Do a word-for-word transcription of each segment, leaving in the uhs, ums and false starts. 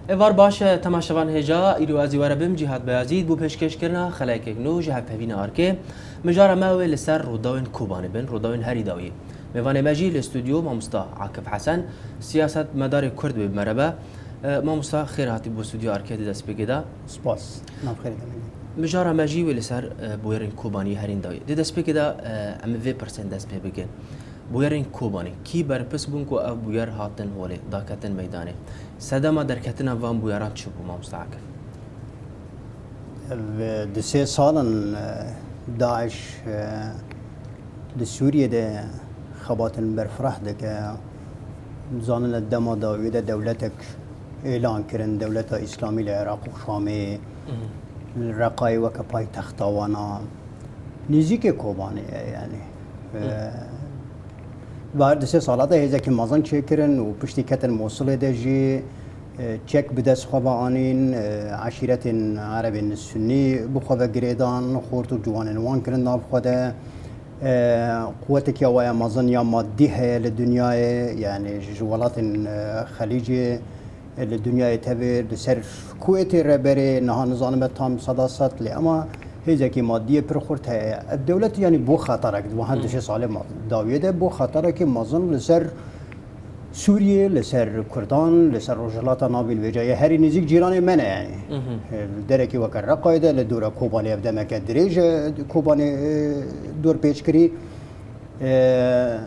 Êvar baş e, temaşevan hêja, îro ez ê were bim Cîhad Beyazîd bo pêşkêşkirina xelekek nû ji hevpeyvîna arkê. Mijara me wê li ser rûdawên Kobanê bin, rûdawên herî dawî. Mêvanê me jî li stûdyo mamosta Akif Hesen, siyasetmedarê Kurd be bi me re be. E, mamosta xêr hatî bo stûdyo arkê di destpêkê de. Spas. Nav xêrê de bînin. Mijara me jî wê li ser, e, bûyerên Kobanî herîn dawî. Di destpêkê de, e, em ê vê pirsên dest pê bikin. Bûyerên Kobanê kî berpirs bûn ku ev bûyer hatin holê, daketin meydanê? Sedema derketina van bûyeran çi bû, mamosta Akif? Ev, e, du sê sal in, e, DAIŞ, e, di Sûriyê de xebatên berfireh dike. Zanin li dema dawiyê de dewletek êlan kirin, Dewleta Îslamî li Iraq û Şamê, li Reqayê weke paytexta wan a. Nêzîkê Kobanê ye, yanî. E, Di her du sê sala de hêzekî mezin çêkirin û piştî ketin Mosilê de jî, e, çek bi dest xwe ve anîn, e, eşîretên erebên sunî bi xwe ve girêdan, xort û ciwanên wan kirin nav xwe de. E, quwetekî awaya mezin ya madî heye li dinyayê, yanî ji welatên, e, Xelîcê, e, li dinyayê tevê li ser Kuwêtê re berê, niha nizanim e tam seda sed lê, ema hêzekî madiyê pir xurt heye. Ev dewlet, yanî, bû xeterek di van her du sê salê ma-, dawiyê de bû xeterekî mezin li ser Sûriyê, li ser Kurdan, li ser Rojhilata Navîn vêca ye herî nêzîk cîranê me ne, yanî. Li derekî weke Reqayê de, li dora Kobanê ev demeke dirêj e, Kobanê, e, dorpêçkirî. E,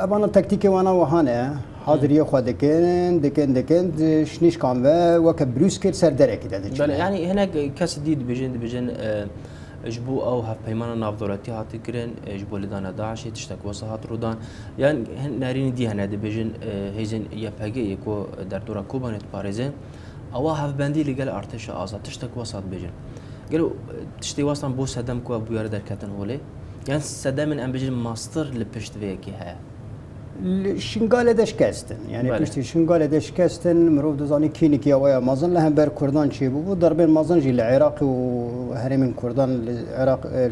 evana taktîkê wana wiha ne. Haziriyê xwe dikin, dikin, dikin, di şnîşkan ve weke brûskê li ser derekî de diçin. Belê, yanî hinek kes dî dibêjin, dibêjin, e, ji bo ew hevpeymana navdewletî hate kirin, e, ji bo lêdana DAIŞê tiştek wesa hat rûdan. Yan hin nerînî dî hene dibêjin, e, hêzên YPG'ê ku derdora Kobanê diparêzin, ewa hevbendî li gel artêşa azad tiştek wesa dibêjin. Gelo, e, tiştê westan bo sedem ku ev bûyere derketin holê? Yan sedemên em bêjin mastir li pişt vê yekê heye? Li Şingalê de şikestin. Yanî Belê. Piştî Şingalê de şikestin, mirov dizanî kînîkiya waya mezin li hember Kurdan çêbûbû. Derbên mezin jî li Iraqê û herêmên Kurdan li Iraq, e,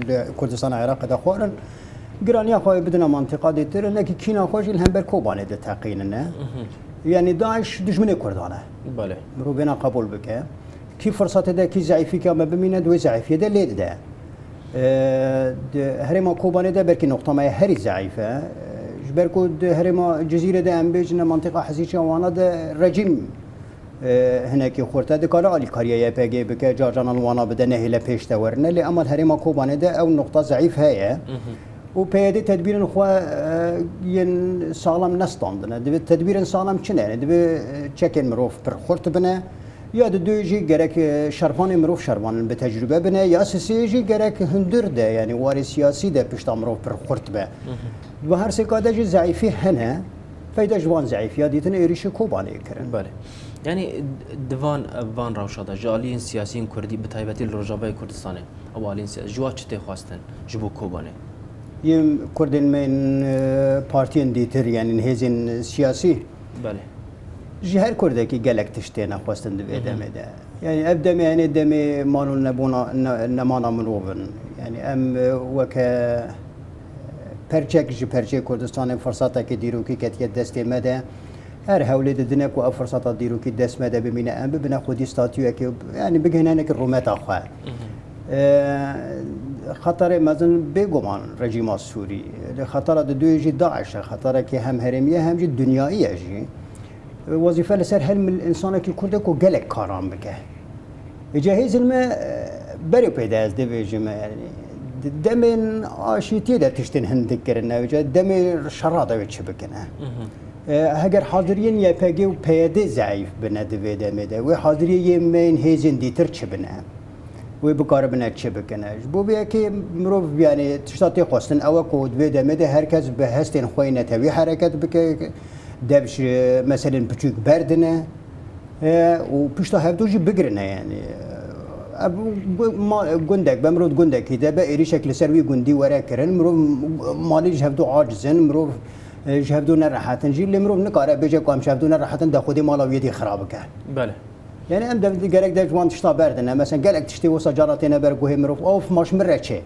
li Kurdistana Iraqê de xwarin. Giraniya xwe bidine mantiqa dîtir, hinekî kîna xwe jî li hember Kobanê de teqînine. Yanî DAIŞ dijminê Kurdan e. Belê. Mirov bêna qebûl bike. Kî firsatê de kî zeîfîka me bimîne, di wê zeîfiyê de lê dide. E, di herêma Kobanê de belkî noqta me herî zeîf e. E, ji ber ku di herêma Cizîrê de em bêjin, mantiqa Hezîçiya wana de rejîm, e, hinekî xurt e. Dikare alîkariya YPG'ê bike, car caran wana bide, nehêle pêş de werine. Lê ema di herêma Kobanê de ew noqta zeîf heye. Û PYD tedbîrên xwe, e, yên saxlem nestandine. Divê tedbîrên saxlem çi ne? Divê, e, çekên mirov pir xurt bine. Ya di dû jî gerek, e, şervanê mirov şervanên bi tecrûbe bine, ya sisê jî gerek hundir de, yanî warê siyasî de pişta mirov pir xurt be. Bi her sêka de jî zeîfî hene, feyde ji van zeîfiya dîtin êrîşî Kobanê kirin. Belê. Yanî di van, van rewşa de ji aliyên siyasiyên Kurdî, bi taybetî li Rojavayê Kurdistanê, ew aliyên siyasî, ji wa çi tê xwestin ji bo Kobanê? Yên Kurdên me yên, e, partiyên dîtir, yanî hêzên siyasî, Belê. Ji her Kurdekî gelek tişt têne xwestin di vê demê de. Yanî ev demê hene demê mal û nebûna, ne-, nemana mirov in. Yanî em, e, weke perçek ji perçeyê Kurdistanê firsatekê dîrokî ketiye destê me de. Her hewlê didine ku ev firsata dîrokî dest me de bimîne, em bibine xwedî statuyekê, yanî bigihîne hinekî rûmeta xwe. E, xeterê mezin bêguman rejîma Sûrî, lê xetera di duyê jî DAIŞ e, xeterekî hem herêmî ye hem jî dinyayî ye jî. Wezîfe li ser her mil-, însanekî Kurd e ku gelek karan bike. Îca hêzên me, e, berê pê de ez dibêjim, e, di demên aşîtiyê de tiştên hindik kirine, îca demê şera de wê çi bikine. E, heger haziriyên YPG û PYD zeîf bine di vê demê de, wê haziriyê yên me yên hêzên dîtir çi bine? Wê bikaribine çi bikine? Ji bo vê yekê mirov, yanî tişta tê xwestin ew e ku di vê demê de her kes bi hestên xwe yê netewî hereket bike, dev ji meselên piçûk berdine, e, û pişta hevdû jî bigirine, yanî. Ev gu-, ma-, gundek be, mirov gundekî de be, êrîşek li ser wî gundî were kirin, mirov malî ji hevdû aciz in, mirov, e, ji hevdû nerehet in jî, lê mirov nikare bêje ku em ji hevdû nerehet in, de xwedê mala wî yê dî xira bike. Belê. Yanî em dev-, gerek dev ji wan tişta berdine. Mesela gelek tiştê wisa cara têne ber guhê mirov, of, ma ji min re çê?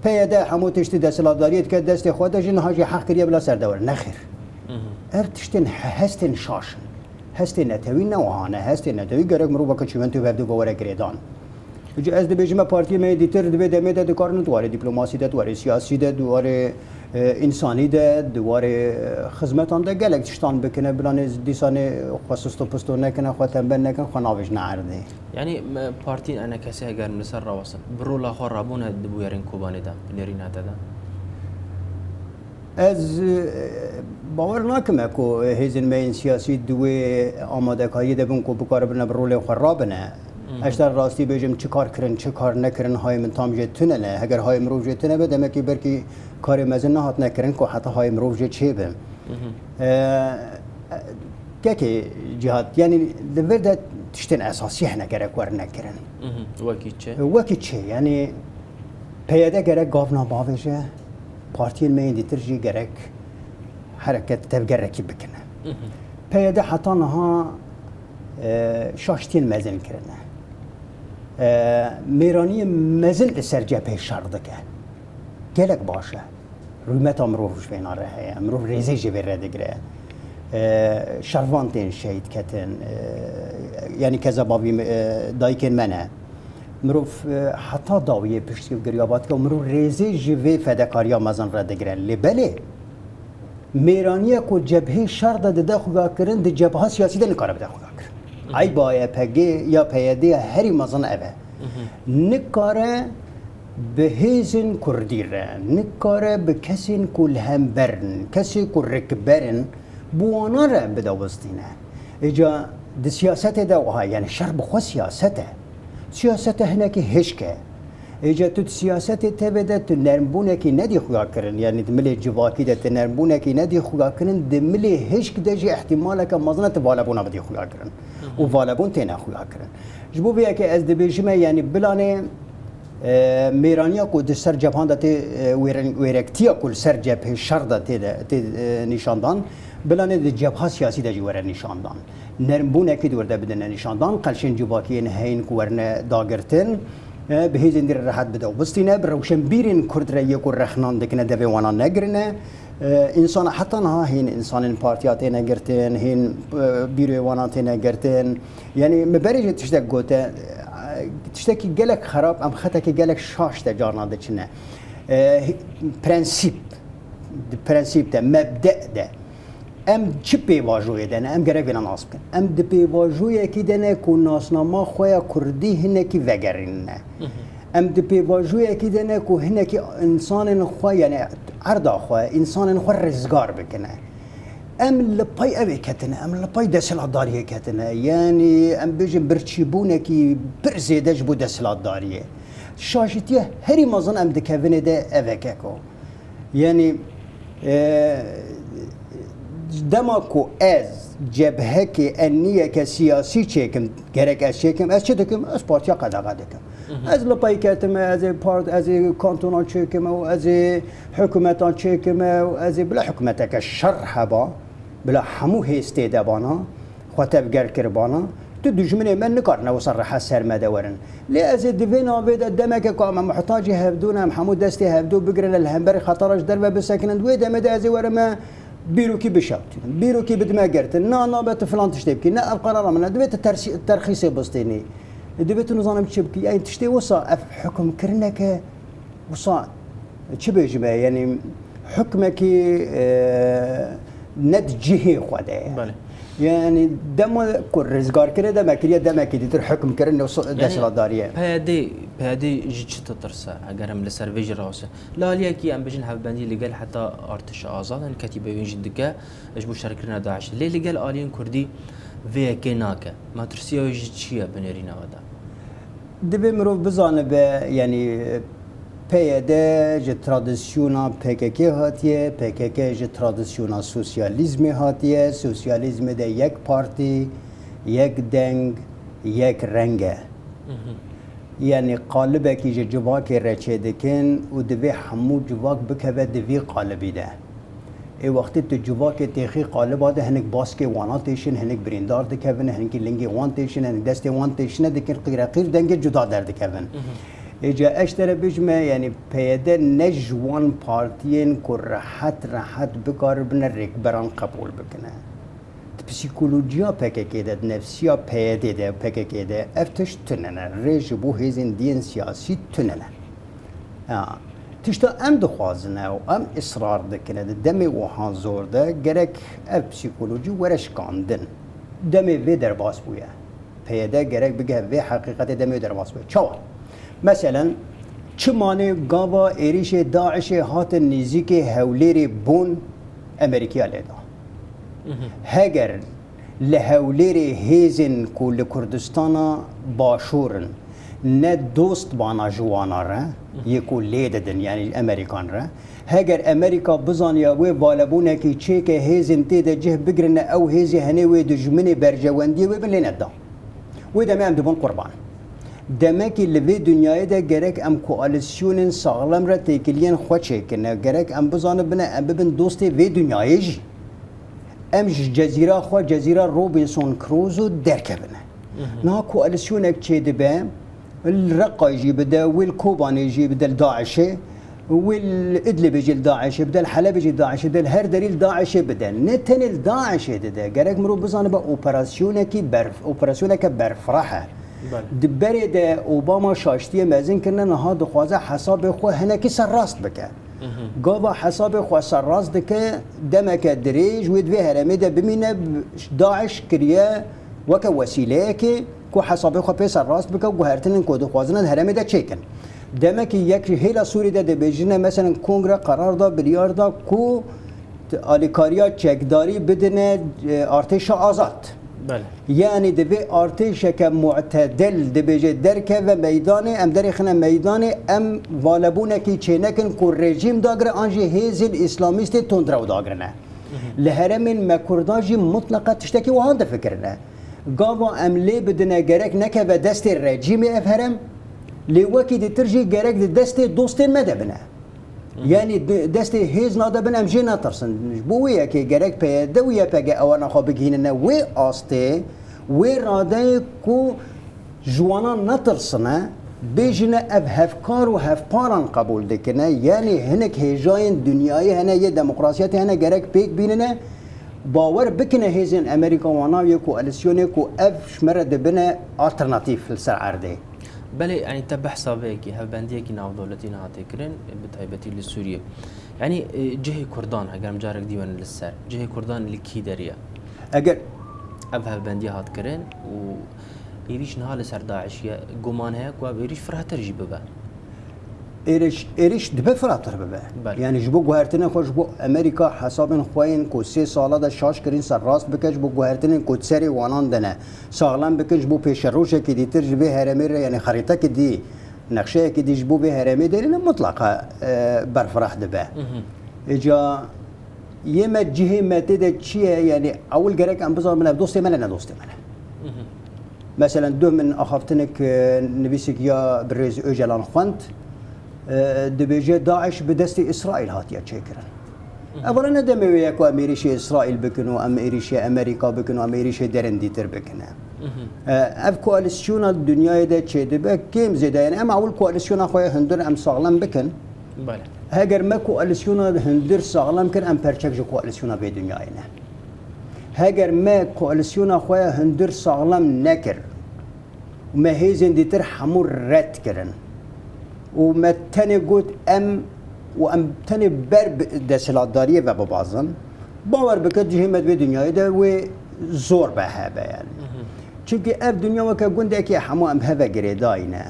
P Y D hemû tiştî desthilatdariyê dike destê xwe de, jî niha jî heq kiriye bila ser de were. Nexêr. Ev tiştên he-, hestên şaş in. Hestê netewî ne wiha ne. Hestê netewî gerek mirov weke çîmento bi hevdû ve were girêdan. Ji ez dibêjime partiyê me yê dîtir di vê demê de di kar ne di warê dîplomasî de, di warê siyasî de, di warê, e, însanî de, di warê, e, xizmetan de gelek tiştan bikine, bilanê dîsanê xwe susto pisto nekine, xwe tembel nekin, xwe navêjine erdê. Yanî, me, partiyên enekesê heger min li ser rawestin, bi rola xwe rabûne di bûyerên Kobanê de, bi nêrîna te de? Ez, e, bawer nakim ku hêzên me yên siyasî di wê amadekariyê de bin ku bikaribine bi rolê xwe rabine. Hı hı. Ez ji te rastî bêjim, çi kar kirin, çi kar nekirin, hayê min tam jê tune ne. Heger hayê mirov jê tune be, demekî belkî karê mezin nehatine kirin ku heta hayê mirov jê çêbe. Hı hı. E, Kekê Cihat, yanî li vir de tiştên esasî hene gerek werine kirin. Mhm. Wekî çi? Wekî çi? Yanî P Y D gerek gavna bavêje, partiyên me yên dîtir jî gerek hereket tevgerekî bikine. Mhm. P Y D heta niha, e, şaştiyên mezin kirine. E, mêraniyên mezin li ser cephê şer dike. Gelek baş e. Rûmeta mirov ji vêna re heye. Mirov rêzê ji vê re digire. E, şervan tên şehîd ketin. E, yanî keza bavî, e, dayikên me ne. Mirov, e, heta dawiyê piştgiriya geriya va dike û mirov rêzê ji vê fedekariya mezin re digire. Lê belê, mêraniya ku cebhê şer de dide xuyakirin, di cebha siyasî de nikare bide xuyakirin. Eyba Y P G ya P Y D ya herî mezin ev e. Nikare bi hêzên kurdî re, nikare bi kesên ku li hember in, kesê ku rikber in, bi wana re bidewistîne. Îca di siyasetê de wiha, yanî şer bi xwe siyaset e. Siyasete hinekî hişk e. Îca tu di siyasetê tevê de tu nermbûnekî nedî xuya kirin, yanî di milê civakî de tu nermbûnekî nedî xuya kirin, di milê hişk de jî ihtimaleke mezin e tu valebûna bidî xuya kirin. Û valebûn têne xuya kirin. Ji bo vê yekê ez dibêjime, yanî bilanê, e, mêraniya ku di ser cebhan de tê, e, wêren-, wêrektiya ku li ser cephê şer de tê de, tê, e, nîşandan, bilanê di cebha siyasî de jî were nîşandan. Nermbûnekî di wir de bidine nîşandan, qelşên civakî yên heyîn ku werine dagirtin, e, bi hêzên dî re rehet bide û bistîne, bi rewşenbîrên kurd re yê ku rexnan dikine devê wana negirine. E, însana heta niha hîn însanên partiya têne girtin, hîn, e, bîroyê wana têne girtin. Yanî min berê jî tiştek gote, e, tiştekî gelek xerab, em xetekî gelek şaş de carna diçine. E, prensîp, di prensîp de, mebde de, em çi pêvajoyê de ne, em gerek vêna nas bikin. Em di pêvajoyekî de ne ku nasnama xwe ya kurdî hinekî vegerînine. Em di pêvajoyekî de ne ku hinekî însanên xwe, yanî erda xwe, însanên xwe rizgar bikine. Em li pay evê ketine, em li pay desthilatdariyê ketine. Yanî em bêjin birçîbûnekî pir zêde ji bo desthilatdariyê. Şaşîtiya herî mezin em di kevinê de ev e keko. Yanî, e, dema ku ez cebhekê, eniyeke siyasî çêkim, gerek ez çêkim, ez çi dikim? Ez partiya qedexe dikim. Ez li pey ketime, ez ê part-, ez ê kantonan çêkime û ez ê hikûmetan çêkime û ez ê bila hikûmeteke şer heba, bila hemû hêz tê de bana, xwe tevger kiribana, tu dijminê me nikarine wisa rehet ser me de werin. Lê ez ê di vê navê de demeke ku em muhtacî hevdû ne, em hemû destê hevdû bigirine, li hemberî xetara ji derve bisekinin, di wê demê de ez ê werime bîrokî bişewtînim, bîrokî bidime girtin, na nabe tu filan tiştê bikî, ne ev qerara min e, divê tu tersî-, terxîsê bistênî. Divê tu nizanim çi bikî. Yanî tiştê wisa ev hukmkirineke Wisa çi bêjime, yanî hukmekî, e, ne di cihê xwe de ye. Belê. Yanî dema ku rizgarkirê de me kiriye, demekî dîtir hukm kirin, wisa Yanî desthilatdarî ye. P Y D, P Y D ji çi ditirse, eger em li ser vê jî rawse? Li aliyekî em bêjin hevbendî li gel heta artişa azad, yanî ketîbeyên jî dike ji bo şerkirina DAIŞ. Lê li gel aliyên kurdî vê yekê nake. Matirsiya wê ji çi ye bi nêrîna we de? Divê mirov bizanibe, yanî P Y D ji tradisyona P K K hatiye, P K K ji tradisyona sosyalîzmê hatiye, sosyalîzmê de yek partî, yek deng, yek reng e. Yanî qalibekî ji civakê re çêdikin û divê hemû civak bikeve di vî qalibî de. Ê wextê tu civakê têxî qaliba de hinek baskê wana têşin, hinek birîndar dikevin, hinkî lingê wan têşin, hinek destê wan têşine dikin, qîreqîr dengê cuda derdikevin. Êca ez ji te re bêjime, yanî P Y D ne ji wan partiyên ku rehet rehet bikaribine rêkberan qebûl bikine. Di psîkolojiya P K K de, di nefsiya P Y D de, P K K de ev tişt tune ne. Rê ji bo hêzên diyên siyasî tune ne. Ya, tişta em dixwazine û em israr dikine di demê wiha zor de gerek ev psîkolojî were şikandin. Demê vê derbas bûye. P Y D gerek bigihe vê heqîqetê demê derbas bûye. Çawa? Meselen, çimanê gava êrîşê DAIŞê hatin nêzîkê Hewlêrê bûn Amerîkiya lê da. Heger li Hewlêrê hêzên ku li Kurdistana Başûr in, ne dost bana ji wana re, yê ku lê didin, yanî Amerîkan re. Heger Amerîka bizaniya wê valebûnekî çêke hêzên tê de cih bigirine, ew hêzê henê wê dijminê berjewendiyê wê bin lê neda. Wê demê em dibin qurban. Demekî li vê dinyayê de gerek em koalîsyonên saxlem re têkiliyên xwe çêkine. Gerek em bizanibine em bibin dostê vê dinyayê jî. Em ji cezîra xwe, cezîra Robinson Crusoe derkevine. Niha koalîsyonek çêdibe, li Reqayê jî bide, wê li Kobanê jî bide li DAIŞê, wê li Idlibê jî li DAIŞê bide, li Helebê jî DAIŞê bide, li her derî li DAIŞê bide. Ne tenê li DAIŞê dide. Gerek mirov bizanibe operasyonekî berf-, operasyoneke berfireh e. Belê. Di berê de Obama şaştiyê mezin kirine, niha dixwaze hesabê xwe hinekî serrast bike. Gava hesabê xwe serrast dike, demeke dirêj wê di vê herêmê de bimîne, DAIŞ kiriye weke wesîleyekê ku hesabê xwe pê serrast bike û guhertinên ku dixwazine di herêmê de çêkin. Demekî yek ji hêla Sûrî de dibêjine, meselen, kongre qerar da, biryar da ku alîkariya çekdarî bidine, e, artêşa azad. Belê. Yanî divê artêşeke mu'tedil dibêje derkeve meydanê, em derêxine meydanê, em valebûnekî çênekin ku rejîm dagire an jî hêzên îslamîstê tundrew dagirine. Li herêmên me Kurdan jî mutleqa tiştekî wiha difikirine. Gava em lê bidine gerek nekeve destê rejîmê ev herêm, lê wekî dîtir jî gerek di destê dostên me de bine. Yanî di-, destê hêz nade bin, em jê netirsin. Ji bo wê yekê gerek P Y D û Y P G ewana xwe bigihînine wê astê, wê radeyê ku ji wana netirsine, bêjine ev hevkar û hevparan qebûl dikine. Yanî hinek hêjayên dinyayê hene, yê demokrasiyetê hene, gerek pêk bînine, bawer bikine hêzên Amerîka wana yê koalîsyonê ku ev ji me re dibine alternatîf li ser erdê. Belê, yanî te behsa vê yekê hevbendiyekî navdewletî niha tê kirin, bi taybetî li Sûriyê. Yanî, e, cihê Kurdan, heger em carek dî werin li ser, cihê Kurdan li kî derê ye? Eger ev hevbendiye hat kirin û êrîş niha li ser DAIŞ ye, guman heye ku ev êrîş firehtir jî bibe. Êrîş, êrîş dibe firehtir bibe. Belê. Yanî ji bo guhertinên xwe, ji bo Amerîka hesabên xwe yên ku sê sala de şaş kirîn serrast bike, ji bo guhertinên ku serê wanan de ne saxlem bikin, ji bo pêşerojekî dîtir ji vê herêmê re, yanî xerîtekî dî, nexşeyekî dî ji bo vê herêmê derîne, mutleqa, e, berfireh dibe. Îca yê me, cihê me tê de çi ye? Yanî ewil gerek em bizanibin ev dostê me ne, ne dostê me ne. Meselen, duh min axaftinek, e, nivîsek ya birêz Ocalan xwend, e, dibêje DAIŞ bi destê Îsraîl hatiye çêkirin. Ev ne demê wê ye ku em êrîşê Îsraîl bikin û em êrîşê Amerîka bikin û em êrîşê derindîtir bikine. E, ev koalîsyona dinyayê de çêdibe kêm zêde, yanî em ewil koalîsyona xwe ya hundir em saxlem bikin. Belê. Heger me koalîsyona hundir saxlem kir, em perçek ji koalîsyona vê dinyayê ne. Heger me koalîsyona xwe ya hundir saxlem nekir, û me hêzên dîtir hemû red kirin. Û me tenê got em û em tenê ber bi desthilatdariyê ve bibazin. Bawer bike cihê me di vê dinyayê de wê zor be hebe yani. Çimkî ev dinya weke gundekî ye, hemû em heve girêdayî ne.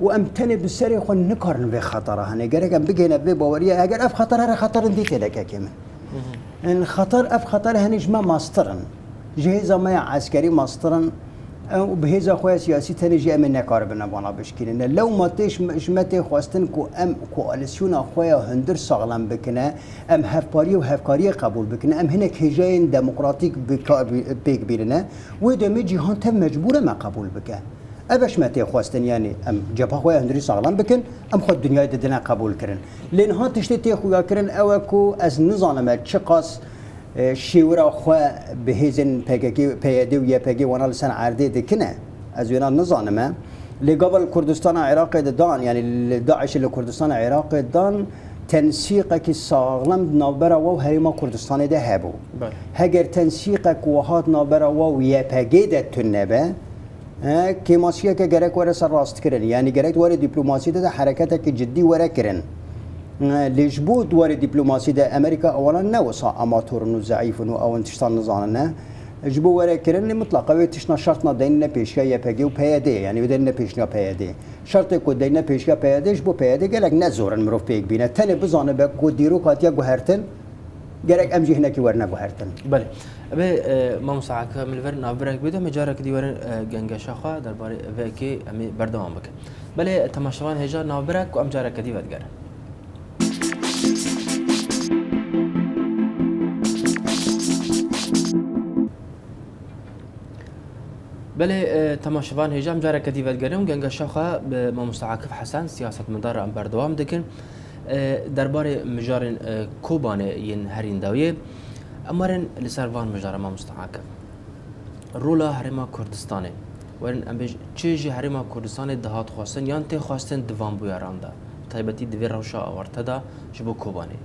Û em tenê bi serê xwe nikarin vê xetara hene. Gerek em bigihine vê baweriyê. Heger ev xeter here xeterin dî tê de kekê min. Hin xeter, ev xeter henî ji me mastir in. Ji hêza me ya eskerî mastir in. Em bi hêza xwe ya siyasî tenê jî em ê nekaribin em vana bişkînin. Lewma tê ji me, ji me tê xwestin ku em koalîsyona xwe ya hundir saxlem bikine, em hevpariyê û hevkariyê qebûl bikine, em hinek hêjayên demokratîk bika-, bi-, pêk bîrine, wê demê cîhan tev mecbûr e me qebûl bike. Ev e ji me tê xwestin, yanî em cepha xwe ya hundirî saxlem bikin, em xwe dinyayê didine qebûl kirin. Lê niha tiştê tê xuya kirin ew e ku ez nizanime çiqas, e, şêwira xwe bi hêzên P K K, P Y D û Y P G wana li ser erdê dikine. Ez wêna nizanime. Lê gava li Kurdistana Iraqê de dan, yanî li DAIŞê li Kurdistana Iraqê dan, tensîqekî saxlem di navbera we û Herêma Kurdistanê de hebû. Belê. Heger tensîqek wiha di navbera we û Y P G de tune be, e, kêmasiyeke gerek were ser rastkirin. Yanî gerek di warê dîplomasî de, de hereketekî cidî were kirin. E, lê ji bo di warê dîplomasî de Amerîka ewana ne wisa amator in û zeîf in û ew in tiştan nizanin e. Ji bo were kirin, lê mitlaqa wê tiştna şertna deynine pêşiya Y P G û P Y D, yanî wê deynine pêşiya P Y D. Şertê ku deynine pêşiya P Y D, ji bo P Y D gelek ne zor in mirov pêk bîne. Tenê bizanibe ku dîrok hatiye guhertin, gerek em jî hinekî werne guhertin. Belê. Ebe, e, mamosta Akif, em li vir navbirek bide, em ê careke dî werin, e, gengeşa xwe derbarê vê yekê em ê berdewam bikin. Belê, temaşevan hêja navbirek ku em careke dî vedigerin. Belê, e, temaşevan hêja em careke dî vedigerin û gengeşa xwe bi mamosta Akif Hesen, siyasetmedar re em berdewam dikin. E, derbarê mijarên, e, Kobanê yên herîn dawiyê, em werin li ser van mijara mamosta Akif. Rola Herêma Kurdistanê, werin em bêj, çi ji Herêma Kurdistanê dihat xwestin yan tê xwestin di van bûyeran de, bi taybetî di vê rewşa awarte de ji bo Kobanê?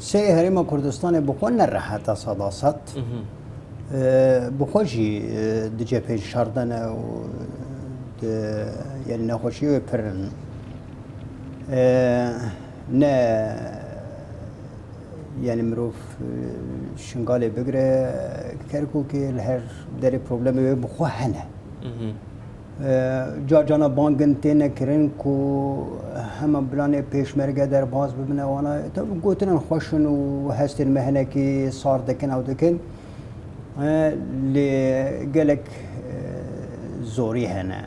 Sê Herêma Kurdistanê bi xwe ne rehet e seda sed. Mhm. E, bi xwe jî, e, di cepê şer de ne û di, yanî nexweşiyê wê pir in. E, ne, yanî mirov, e, Şingalê bigire, Kerkûkê, li her derê problemê wê bi xwe hene. Mhm. E, car carna bangin têne kirin ku hema bilanê pêşmerge derbas bibine wana. Tabi gotinên xweş in û hestên me hinekî sar dikin ew dikin. E, lê gelek, e, zorî hene.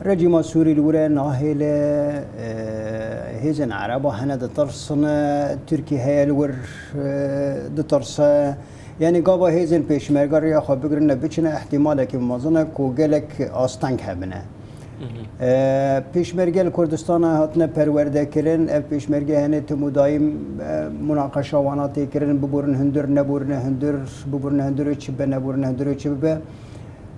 Rejîma Sûrî li wir e nahêle, e, hêzên Ereba hene ditirsine, Tirkî heye li wir, e, ditirse. Yanî gava hêzên pêşmerge rêya xwe bigirine biçine, îhtîmalekî mezin e ku gelek asteng hebine. Mhm. E, pêşmerge li Kurdistana hatine perwerdekirin, ev pêşmerge hene tim û dayîm, e, munaqeşa wana tê kirin, biborine hundir, neborine hundir, biborine hundir û çi bibe, neborine hundir û çi bibe.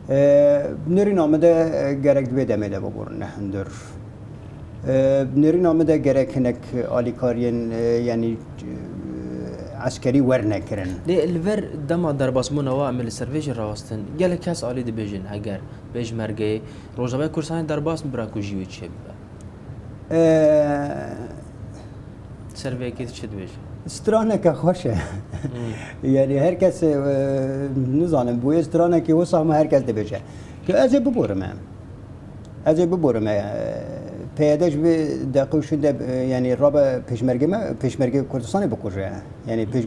E, nêrîna min de, e, gerek di vê demê de biborine hundir. E, nêrîna min de gerek hinek alîkariyên, e, yanî, e, eskerî werne kirin. Lê li vir dema derbasbûna we em ê li ser vê jî rawestin. Gelek kes alî dibêjin, heger pêşmergeyê Rojavayê Kurdistanê derbas bibe, bira ku jî wê çêbibe. E, Ser vê yekê çi dibêje? Straneke xweş e. Hmm. Yanî her kes, e, nizanim, bûye stranekî wisa hema her kes dibêje. Tu ez ê biborime. Ez ê biborime. P Y D ji vê deqe û şûnde, e, yanî rabe pêşmergê me, pêşmergê Kurdistanê bikuje. Yanî pêş-,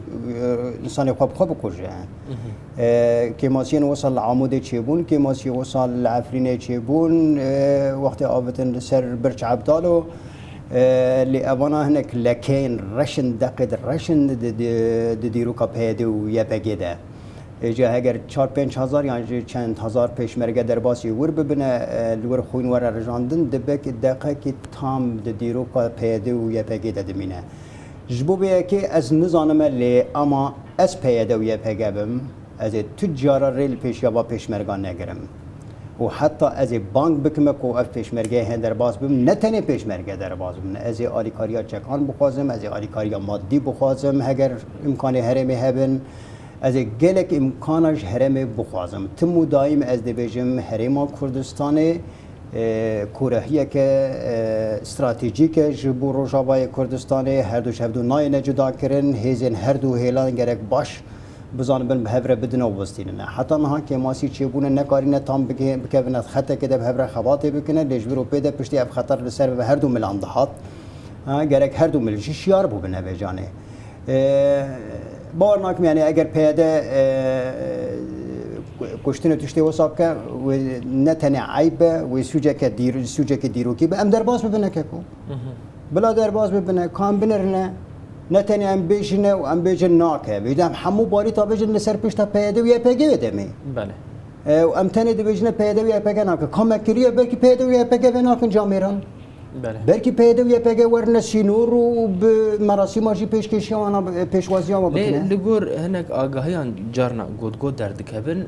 e, insanê xwe bi xwe bikuje. Mhm. E, kêmasiyên wisa li Amûdê çêbûn, kêmasiyê wisa li Efrînê çêbûn, e, wextê avêtin li ser Birç Ebdalo, e, lê evana hinek lekeyên reş in, deqê di reş in di, di, di dîroka P Y D û Y P G de. Êca heger çar pênc hezar yan jî çend hezar pêşmerge derbasî wir bibine, e, li wir xwîn were rijandin, dibe ki deqekî tam di dîroka P Y D û Y P G de dimîne. Ji bo vê yekê ez nizanim e, lê ama ez P Y D û Y P G bim, ez ê tu cara rê li pêşiya va pêşmerga negirim. Û heta ez ê bang bikime ku ev pêşmergeyê hên derbas bibin, ne tenê pêşmerge derbas bibin, ez ê alîkariya çekan bixwazim, ez ê alîkariya madî bixwazim, heger îmkanê herêmê hebin, ez ê gelek îmkana ji herêmê bixwazim. Tim û daîm ez dibêjim, Herêma Kurdistanê, e, kûrehiyeke, e, stratejîk e ji bo Rojavayê Kurdistanê. Her du ji hevdu nayêne cudakirin. Hêzên her du hêlan gerek baş bizanibin, bi hev re bidine û bistînine. Heta niha kêmasî çêbûne, nekarîne tam bike-, bikevine xetekê de bi hev re xebatê bikine, lê ji vir û pê de piştî ev xeter li ser bi her du milan dihat. Ha, gerek her du mil jî şiyar bûbine vê canê. E, bawer nakim, yanî eger P Y D, e, kuştin û tiştê wisa bike, wê ne tenê eyb be, wê sûceke dîr-, sûceke dîrokî be, em derbas bibine keko. Mhm. Bila derbas bibine, ka em binirine, ne tenê em bêjine û em bêjin nake. Wê de em hemû barîta bêjin li ser pişta P Y D û Y P G wê demê. Belê. E, û em tenê dibêjine P Y D û Y P G nake. Ka me kiriye, belkî P Y D û Y P G vê nakin camêran. Belê. Belkî P Y D û Y P G werine sînor û bi merasîma jî pêşkêşiya wana, pêşwaziya wan Lê bikine. Li gor hinek agahiyan carna gotgot derdikevin, e,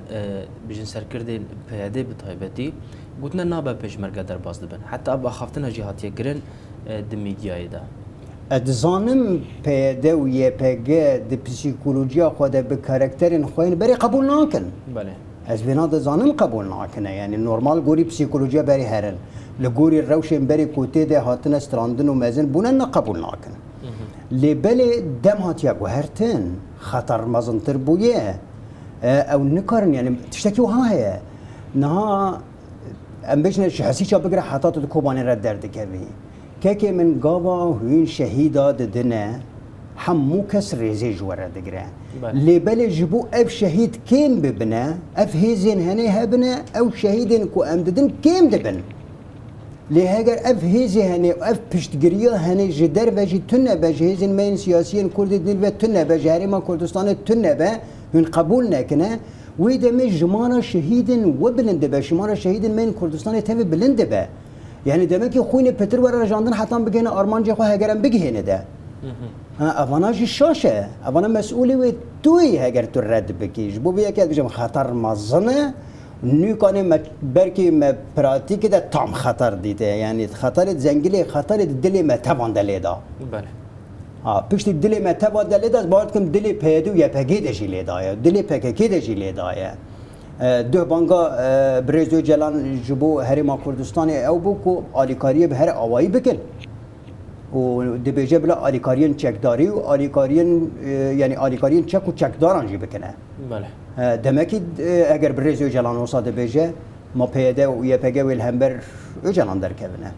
bijin serkirdên P Y D bi taybetî, gotine nabe pêşmerge derbas dibin. Heta ev axaftina jî hatiye kirin, e, di mîdyayê de. Ez dizanim P Y D û Y P G di psîkolojiya xwe de bi karakterên xwe yên berê qebûl nakin. Belê. Ez vêna dizanim qebûl nakine. Yanî normal gorî psîkolojiya berê herin. Li gorî rewşên berê ku tê de hatine strandin û mezin bûne ne qebûl nakin. Lê belê dem hatiye guhertin, xeter mezintir bûye. E, ew nikarin, yanî tiştekî wiha heye. Niha em bêjine ji hesîça bigire heta tu di Kobanê re derdikevî. Kekê min gava hûn şehîda didine, hemû kes rêzê ji we re digire. Belê. Lê belê ji bo ev şehîd kêm bibine, ev hêzên henê hebine, ew şehîdên ku em didin kêm dibin. Lê heger ev hêzê henê, ev piştgiriya henê ji derve jî tune be, ji hêzên me yên siyasiyên Kurdê din ve tune be, ji Herêma Kurdistanê tune be, hûn qebûl nekine, wê demê jimara şehîdên we bilind dibe, jimara şehîdên me yên Kurdistanê tevî bilind dibe. Yanî demekî xwînê pitir were rejandin hetan bigihêne armancê xwe heger em bigihêne de. Ha, evana jî şaş e. Evana mesûlê wê tu yî heger tu red bikî. Ji bo vê yekê ez dibêjim xeter mezin e. Nûkanê me, belkî me pratîkê de tam xeter dîte. Yanî xeterê zengilê, xeterê di dilê me tevan de lê da. Belê. Ha, piştî dilê me tevan de lê da, ez bawer dikim dilê P Y D û Y P G de jî lê daye. Dilê P K K de jî lê daye. E, duh banga, e, Birêz Ocalan ji bo Herêma Kurdistanê ew bû ku alîkariyê bi her awayî bikin. Û dibêje bila alîkariyên çekdarî û alîkariyên, e, yanî alîkariyên çek û çekdaran jî bikine. Belê. E, demekî, e, eger Birêz Ocalan wisa dibêje, ma P Y D û Y P G wê li hember Ocalan derkevine.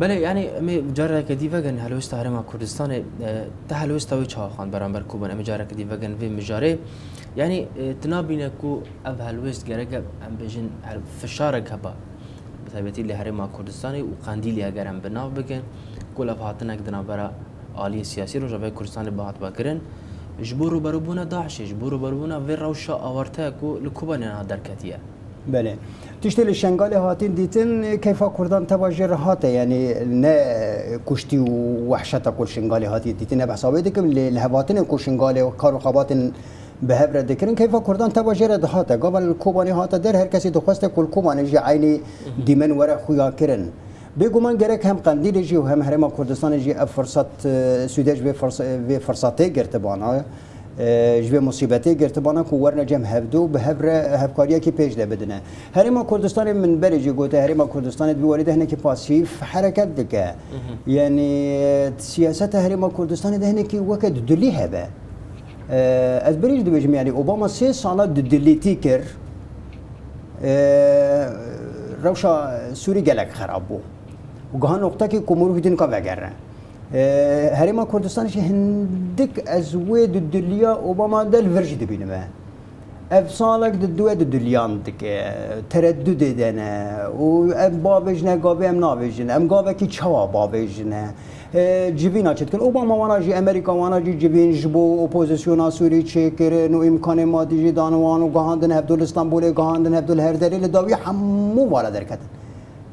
Belê, yanî em ê careke dî vegerin helwesta Herêma Kurdistanê, e, te helwesta wê çawa xwend beramber Kobanê? Em ê careke dî vegerin vê mijarê. Yanî, e, tu nabîne ku ev helwest gerek e, em bêjin her fişarek heba, bi taybetî li Herêma Kurdistanê û Qendîlê eger em bi nav bikin, ku levhatinek di navbera aliyê siyasî Rojavayê Kurdistanê bi hatibe kirin, ji bo rûberûbûna DAIŞê, ji bo rûberûbûna vê rewşa awarte ku li Kobanê niha derketiye. Belê. Tiştê li Şengalê hatin dîtin, keyfa Kurdan teva jê re hate, yanî ne kuştî û wehşeta ku li Şengalê hatiye dîtin, ne behsa wê dikim, lê li hevatinên ku Şengalê û kar û xebatên bi hev re dikirin, keyfa Kurdan teva jê re dihate. Gava li Kobanê hate der, her kesî dixweste ku li Kobanê jî eynî dîmen were xuya kirin. Bêguman gerek hem Qendîlê jî û hem Herêma Kurdistanê jî ev firsat, e, sûde ji vê firsa-, vê firsatê girtibana, e, ji vê musîbetê girtibana ku werine cem hevdu û bi hev re hevkariyekî pêş de bidine. Herêma Kurdistanê min berê jî gote, Herêma Kurdistanê di vî warî de hinekî pasîf hereket dike. Yanî, e, siyaseta Herêma Kurdistanê de hinekî weke dudilî hebe. E, ez berê jî dibêjim, yanî Obama sê sala dudilîtî kir. E, rewşa Sûrî gelek xerab bû. Û giha noqtekî ku mirov jî nika vegere. E, Herêma Kurdistanê jî hindik ez wê dudiliya Obama de li vir jî dibînime. Ev salek di duwe dudiliyan dike, tereddudê de ne û em bavêjine gavê em navêjin, em gavekî çawa bavêjine? E, civîna çi dikin? Obama wana jî, Amerîka wana jî civîn ji bo opozisyona Sûrî çêkirin û îmkanê madî jî dan wan û gihandin hevdû li Stenbolê, gihandin hevdû li her derê, li dawî hemû vala derketin.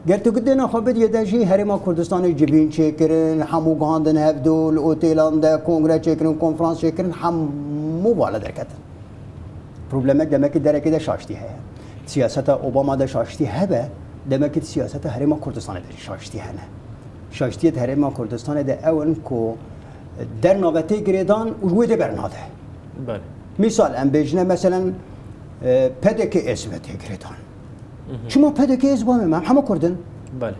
Ger tu gidêna xwe bidiyê de jî Herêma Kurdistanê civîn çêkirin, hemû gihandin hevdû, li otêlan de kongre çêkirin, konferans çêkirin, hemû vala derketin. Problemek demekî derekê de şaştî heye. Siyaseta Obama de şaştî hebe, demekî siyaseta Herêma Kurdistanê de şaştî hene. Şaştiyê di Herêma Kurdistanê de ew in ku dernave tê girêdan û ji wê dê bernade. Belê. Mîsal em bêjine meselen, e, P D K ês ve tê girêdan. Çima P D K ês bame? Em hemû Kurd in. Belê.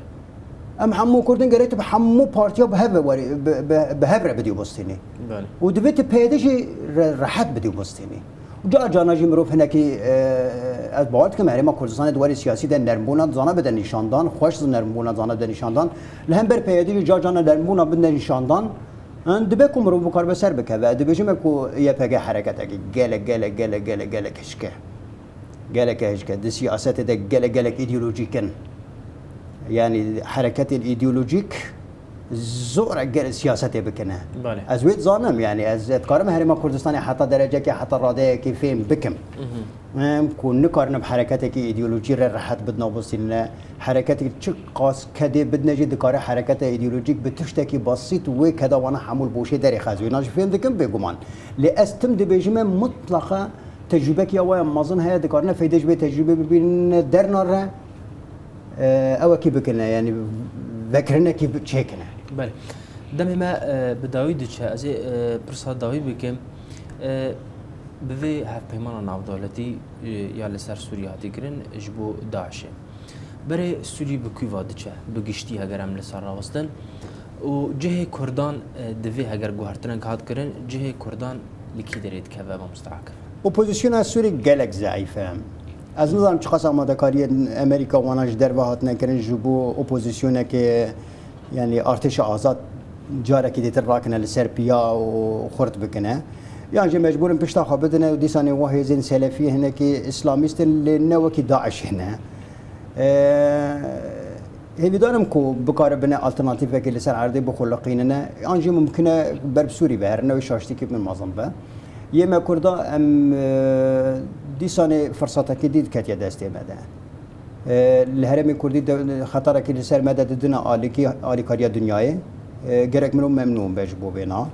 Em hemû Kurd in, gerek tu bi hemû partiya bi hev ve werî, bi, bi, bi hev re bidî bistînî. Belê. Û divê tu P Y D jî re-, rehet bidî bistînî. Car carna jî mirov hinekî, e, ez bawer dikim Herêma Kurdistanê di warê siyasî de nermbûna dizana bide nîşandan, xweş nermbûna dizana bide nîşandan. Li hember P Y D jî car carna nermbûna bide nîşandan. Hin dibe ku mirov bikaribe ser bikeve. Ez dibêjime ku Y P G hereketekî gelek, gelek, gelek, gelek, gelek hişk e. Gelek hişk e. Di siyasetê de gelek, gelek îdeolojîk in. Yanî hereketên îdeolojîk zor e ger siyasetê bikine. Belê. Ez wê dizanim, yani ez dikarim herêma Kurdistanê heta derecekê, heta radeyekê fêm bikim. Em ku nikarin bi hereketekî îdeolojî re rehet bidin navbistînine. Hereketek çi qas kedê bidine jî dikare hereketa îdeolojîk bi tiştekî basît wê keda wana hemû li boşê derêxe. Ez wêna jî fêm dikim bêguman. Lê ez tim dibêjime mutlaqa tecrûbekî ya waya mezin heye, dikarine feyde ji vê tecrûbê bibîne derna re, e, ewekî bikine, yani vekirinekî bi-, çêkine. Belê. Demê me e, bi dawî diçe, ez ê e, pirsa dawî bikim. E, bi vê hevpeymana navdewletî e, ya li ser Sûriyê hatî kirin ji bo DAIŞê. Berê Sûrî bi kû ve diçe, bi giştî heger em li ser rawestin û cihê Kurdan e, divê heger guhertinek hat kirin, cihê Kurdan li kî derê dikeve, mamoste Akif? Opozisyona Sûrî gelek zeîf e. Ez nizanim çiqas amadekariyên Amerîka wana ji derve hatine kirin ji bo opozisyonekê, yani artêşa azad carekî dîtir rakine li ser piya û xurt bikine. Yan jî mecbûr in pişta xwe bidine û dîsanê wa hêzên selefî hinekî îslamîst in, lê ne wekî DAIŞ hene. Ee, Hêvîdar im ku bikaribine alternatîfekê li ser erdê bixuliqînine, yan jî mumkin e ber bi Sûrî ve herine wê şaştîkî bin mezin be. Yê me Kurda em, e, dîsanê firsatekî dî diketiye destê me de. E, li herêmê Kurdî de, xetarekî li ser me de didine alîkî, alîkariya dinyayê. E, gerek mirov memnûn be ji bo vêna.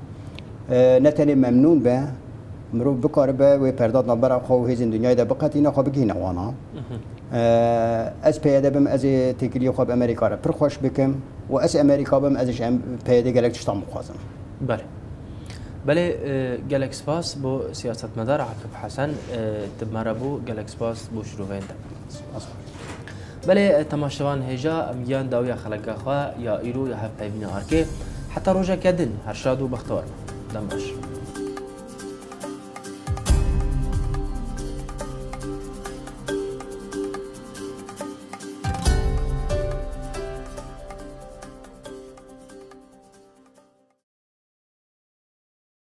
E, ne tenê memnûn be, mirov bikaribe wê perda di navbera xwe û hêzên dinyayê de biqetîne, xwe bigihîne wana. E, ez P Y D bim, ez ê têkiliyê xwe bi Amerîka re pir xweş bikim û ez Amerîka bim, ez ji em-, P Y D gelek tiştan bixwazim. Belê. Belê, e, gelek spas bo siyasetmedar Akif Hesen, e, tu bi me re bû, gelek spas bo şiroveyên te. Belê, e, temaşevan hêja, em gihan dawiya xeleka xwe ya îro ya hevpeyvîna arkê. Heta rojeke din, her şad û bextewar bin. Dem baş.